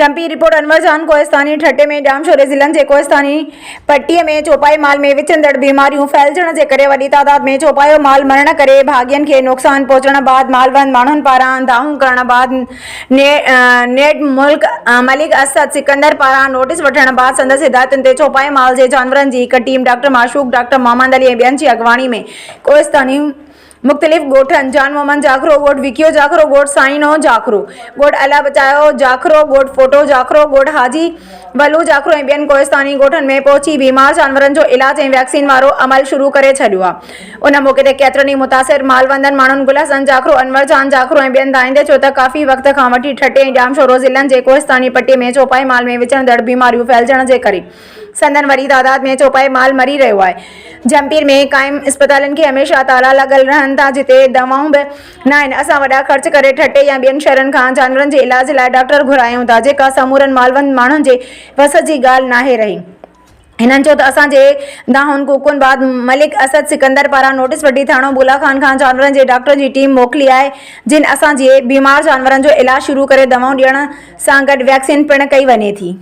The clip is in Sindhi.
جهمپي، رپورٽ، انور جان ڪوهستاني، ٺٽي ۾ ڄامشوري ضلعن جي ڪوهستاني پٽي ۾ چوپائي مال ۾ وچندڙ بيماريون ڦهلجڻ جي ڪري وڏي تعداد ۾ چوپايو مال مرڻ ڪري ڀاڳين کي نقصان پهچڻ بعد مالوند ماڻهن پاران دانهون ڪرڻ بعد نيٺ ملڪ ملڪ اسد سڪندر پاران نوٽيس وٺڻ بعد سندس هدايتن تي چوپائي مال جي جانورن جي هڪ team doctor Mashooq, doctor Muhammad Ali ۽ ٻين جي اڳواڻي ۾ ڪوهستاني مختلف ڳوٺن جان محمد جاکرو، ڳوٺ وڪيو جاکرو، ڳوٺ سائينو جاکرو، ڳوٺ الله بچايو جاکرو، ڳوٺ ڦوٽو جاکرو، ڳوٺ حاجي ولو جاکرو ۽ ٻين ڪوهستاني ڳوٺن ۾ پهچي بيمار جانورن جو علاج ۽ ويڪسين وارو عمل شروع ڪري ڇڏيو آهي. ان موقعي تي ڪيترن ئي متاثر مالوندن ماڻهن گل حسن جاکرو، انور جان جاکرو ۽ ٻين دانهيندي چيو ته ڪافي وقت کان وٺي ٺٽي ۽ ڄامشورو ضلعن جي ڪوهستاني پٽي ۾ چوپائي مال ۾ وچڙندڙ بيماريون ڦهلجڻ جي ڪري سندن وڏي تعداد ۾ چوپائي مال مري رهيو آهي. جهمپير ۾ قائم اسپتالن کي هميشه تالا لڳل رهن ٿا جتي دوائون به ناهن. اسان وڏا خرچ ڪري ٺٽي يا ٻين شهرن کان جانورن جي علاج لاء ڊاڪٽر گهرايون ٿا جيڪا سمورن مالوند ماڻهن جي وس جي ڳالهه ناهي رهي. هنن چيو ته اسان جي دانهن ڪوڪن بعد ملڪ اسد سڪندر پاران نوٽيس وٺي ٿاڻو بولا خان کان جانورن جي ڊاڪٽرن جي ٽيم موڪلي آهي جن اسان جي بيمار جانورن جو علاج شروع ڪري دوائون ڏيڻ سان گڏ ويڪسين پڻ ڪئي وڃي ٿي.